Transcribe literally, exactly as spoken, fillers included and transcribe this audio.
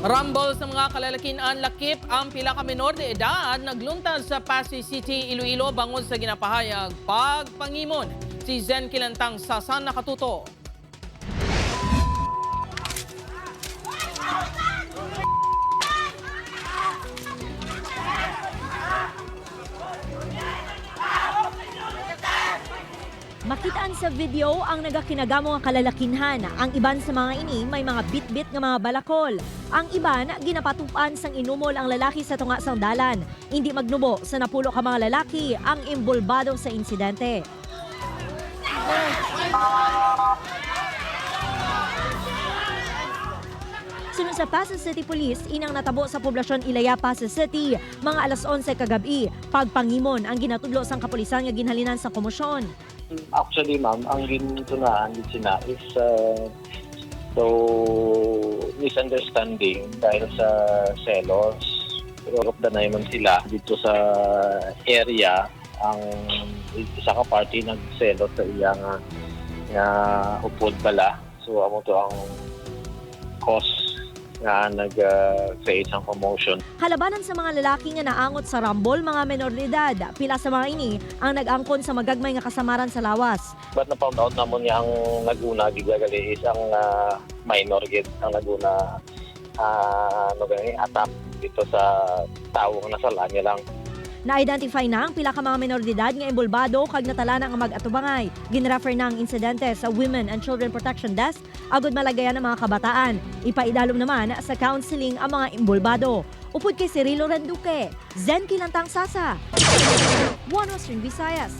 Rambol sa mga kalalakin-an, lakip ang pila ka menor de edad nagluntas sa Passi City, Iloilo, bangod sa ginapahayag pagpangimon. Si Zen Kilantang Sasa nakatuto. Makitaan sa video ang nagakinagamo nga kalalakinhan. Ang iban sa mga ini may mga bitbit nga mga balakol. Ang iban ginapatupan sang inumol ang lalaki sa tunga sang dalan. Indi magnubo sa napulo ka mga lalaki ang imbolbado sa insidente. Suno sa Passi City Police, inang natabo sa poblasyon Ilaya, Passi City, mga alas onse kagab-i. Pagpangimon ang ginatudlo sang kapulisan nga ginhalinan sa komosyon. Actually, ma'am, ang gintunaan gid sina is, uh, so, misunderstanding dahil sa selos. Pero of the nine man sila dito sa area, ang isa ka party nagselos sa iya nga, nga upod bala. So, amo to ang cause nga nag, ah, create sang commotion. Kalabanan sa mga lalaki nga naangot sa rambol, mga menor de edad. Pila sa mga ini ang nag-angkon sa magagmay nga kasamaran sa lawas. But na-found out namon nga ang naguna gid gali is ang, ah, minor gid ang naguna, ah, ano gani, attack dito sa tawo nga nasal-an niya lang. Na-identify na ang pila ka mga menor de edad nga imbolbado kag natalana nga mag-atubangay. Gin-refer na ang insidente sa Women and Children Protection Desk agod malagayan ang mga kabataan. Ipaidalom naman sa counseling ang mga imbolbado. Upod kay Cirilo Renduque, Zen Kilantang Sasa, One Western Visayas.